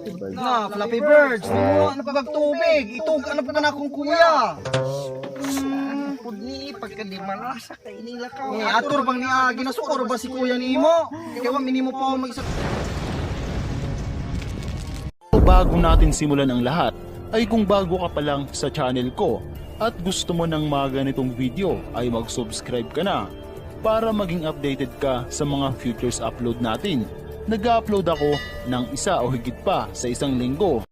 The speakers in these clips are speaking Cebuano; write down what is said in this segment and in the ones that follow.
Flappy Bird. Na, Flappy Birds, nimuha na pagtubig. Itug na pa na akong kuya. Pud ni pagka di malasa kay nila ka. Eh, atur bang niya, ginasukor ba si kuya nimo? Kaya wa minimo pa mag-isa. Bago natin simulan ang lahat, ay kung bago ka pa lang sa channel ko at gusto mo ng mga ganitong video ay mag-subscribe ka na para maging updated ka sa mga futures upload natin. Nag-upload ako ng isa o higit pa sa isang linggo.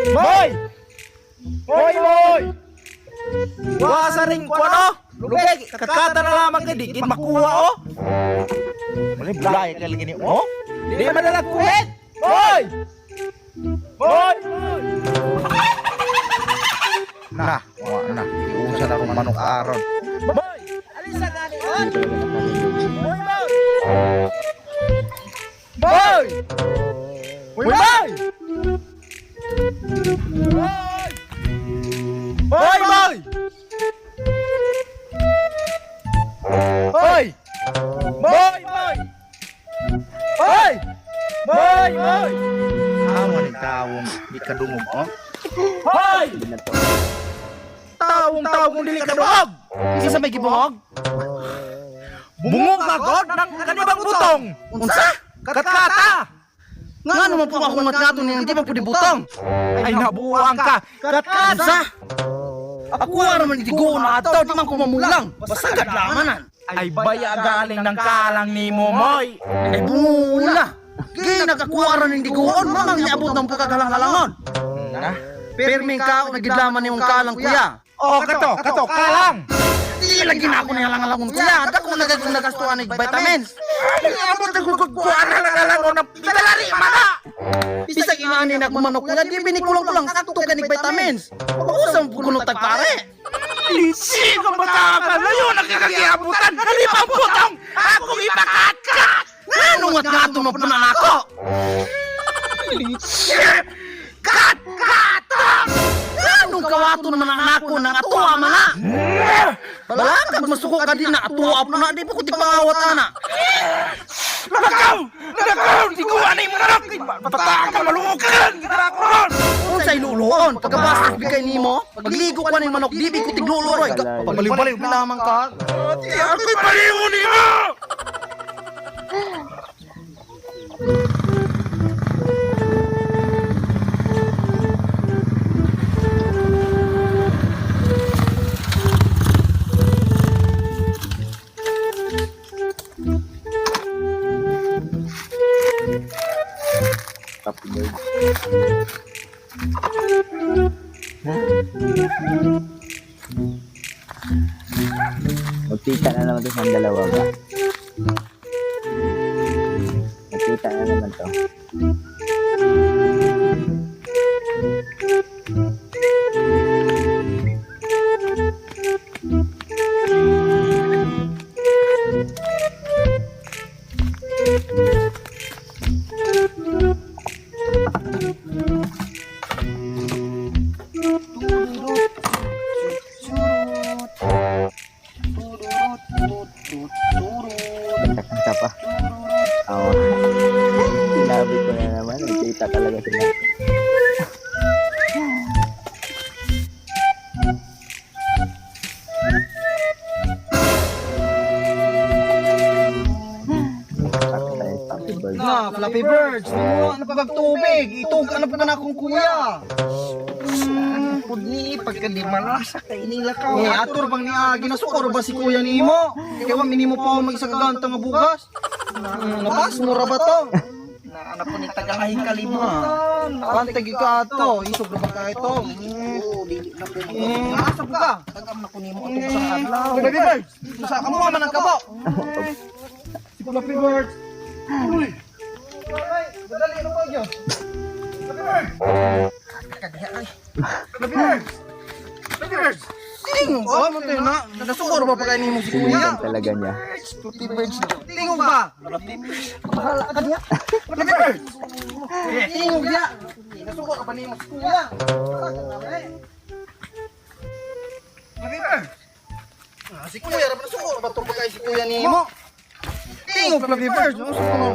Boy! Boy, boy! Wa sa ring ko no? Lugay, katkata na lamang kay di gid makuha oh. Mali bulay kay lagi ni oh. Di man na kuhit. Boy! Boy! Na, wa na. Iusa na akong manok aron. Boy! Alisa gani on. Boy, boy! Boy! Boy, boy! Boy, boy! Boy! Boy, boy! Boy! Boy, boy! Amo ni tawong di kadungog, oh. Hoy! Tawong tawong dili kadungog. Isa sa may gibungog? Bungog magod ng kanibang butong. Unsa? Katkata. Nga naman po akong matgato niya, hindi man po butong. Ay nabuang ka. Katkata. Unsa? Ako ara man itigo na ato, di man ko mamulang. Basagad lamanan. Ay baya galing ng kalang ni Momoy. Ay bula. Gay nakakuha ra ning diguon, mamang niabot ng pagkagalang-halangon. Na? Perming kao nagidlaman nimong kalang kuya. Oh, kato, kato, kalang. Di lagi na ako nihalang-halangon kuya. Dako na gagawin nagastuan ng vitamins. Abot ang kukukuan na lang ng pitalari mana. Bisag inaani na ako manok kuya, di binikulang-kulang sakto ka nig vitamins. Pag-usam po kuno tagpare. Lisi kang bata ka, layo na kakagiabutan. Dali pang putong, akong ipakatkat. Ngano nga gato mo na ako? Kat, katong. Nganong kawato naman ang ako nang atuwa man na? Balakag masuko ka din na atuwa po na, di po ko ti pangawat ana. Nakaw, nakaw, di ko anay mo na Bata ka malukan, ron. Unsay luluon, pagkabastos bigay nimo, pagligo ko ning manok, di bi ko tiglulo roy. Pabaliw-baliw lamang ka. Di ako'y baliw nimo. Flappy Bird. Magkita na naman to sa dalawa ba? Magkita na naman to. Kanta-kanta pa. Oo. Sinabi ko na naman, nagkita talaga sila. Patay, Flappy Bird. Na, Flappy Birds, nimuha na pagtubig, itug na po na akong kuya. Pud ni pagka di malasa kay nila ka. Eh, atur bang niya, ginasukor ba si kuya nimo? Kaya wa minimo pa mag isa kaganta nga bugas. Nabas mo ra ba to? Na anak ko ni tagalahing kalibutan. Pantay gyud ka ato, isog ra ba ka ito? Oo, dili na ko. Asa po ka? Tagam na ko nimo atong sa adlaw. Flappy Birds, usa ka mo man ang kabo. Si Flappy Birds. Uy. Ay, dali na pa gyud. Flappy Birds. Flappy Birds. Flappy Birds. Tingog ba? Matay na. Nasuko ra ba pagkain nimo si kuya? Sinundan talaga niya. Flappy Birds. Tingog ba? Bahala ka niya. Flappy Birds. Tingog ya. Nasuko ka ba nimo si kuya? Flappy Birds. Ah, si kuya ra ba nasuko ra ba to pagkain si kuya nimo? Tingog Flappy Birds. Nasuko na.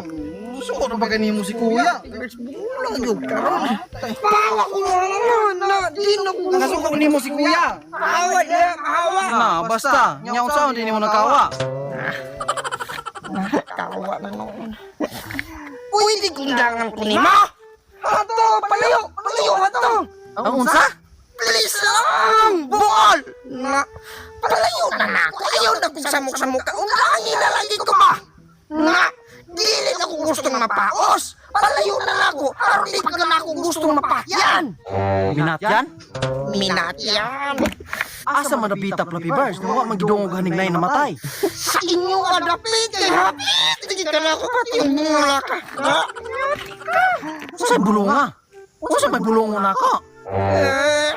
Nasuko ra ba nimo si kuya? Bulang gyud karon. Pawa ko na naman na di na ko gusto. Nasuko nimo si kuya. Awa niya, awa. Na, basta. Nya unsa di nimo nakawa. Kawa na noon. Pwede kundangan ko nimo. Ato, palayo, palayo ato. Ang unsa? Please lang, buol. Na, palayo na na ako. Ayaw na kong samok-samok ka. Undangin na lagi ko ba? Na, dili na ko gustong mapaos. Palayo na na ako. Aron di pa na ako gustong mapatyan. Minatyan? Minatyan. Asa man napita Flappy Birds? Nawa magidungog haning lain namatay. Sa inyo adapit kay hapit. Hindi ka na ako pati yung mula ka. Na, Unsay bulunga? Unsa may bulungo nako? Eh,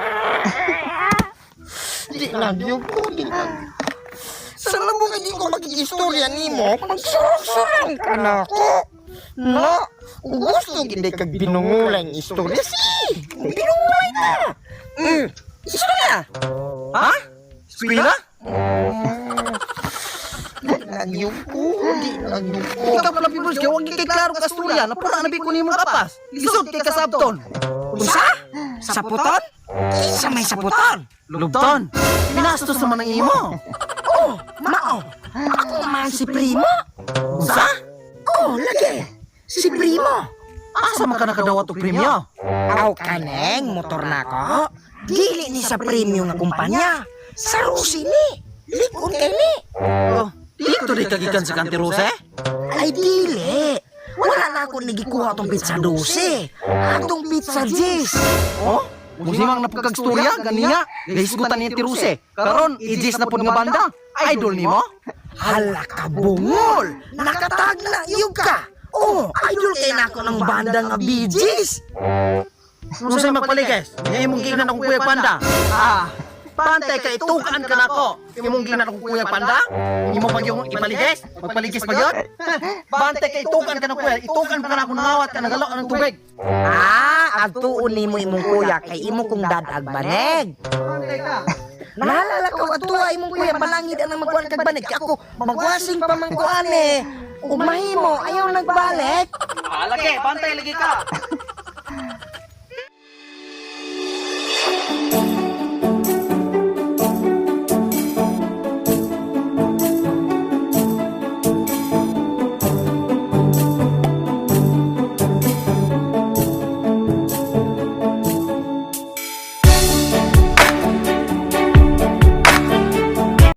Di na, Diyo ko, di na. Sa labong hindi ko mag-istorya nimo, magsurang-surang ka na ako. No, gusto gindi kag binungulan istorya. Si, binungulay na. Istorya. Ha? Eskwela? Di na, Diyo ko, di na, Diyo ko. Ikaw Flappy Birds kay wag kay klaro ka storya, napura na ko nimo kapas. Lisod kay kasabton. Unsa? Saputon? Kinsa may saputon? Lubton. Minastos naman ang imo. Oh, mao. Ako man si Primo. Unsa? Oh, lagi. Si Primo. Asa man ka nakadawat og premyo? Aw kaneng motor na ko. Dili ni sa premium nga kumpanya. Sa Rusi ni. Likon kay ni. Oh, dito di kagikan sa Kantirose? Ay dili. Wala na ako nagikuha tong pizza 12. Atong pizza 10. Oh, musimang na pagkagstorya ganiya. Gahisgutan ni Tiruse. Karon ijis na pud nga banda. Idol nimo? Hala ka bungol. Nakatag na yug ka. Oh, idol kay nako ng banda nga Bee Gees. Unsay magpaligis? Nya imong giingnan akong kuya panda. Ah, pantay kay itukan ka nako. Imong giingnan akong kuya panda? Imo pag yung ipaligis? Magpaligis pa gyud? Bantay kay itukan ka na kuya. Itukan pa ka nako nangawat ka nagalo ng tubig. Ah, agtuon nimo imong kuya kay imo kong dadag banig. Bantay ka. Naalala ko ato ay imong kuya palangid ang magkuan kag banig. Kay Ako magwasing pa man ko ane. Ug mahimo ayaw nagbalik. Ah, lagi, bantay lagi ka.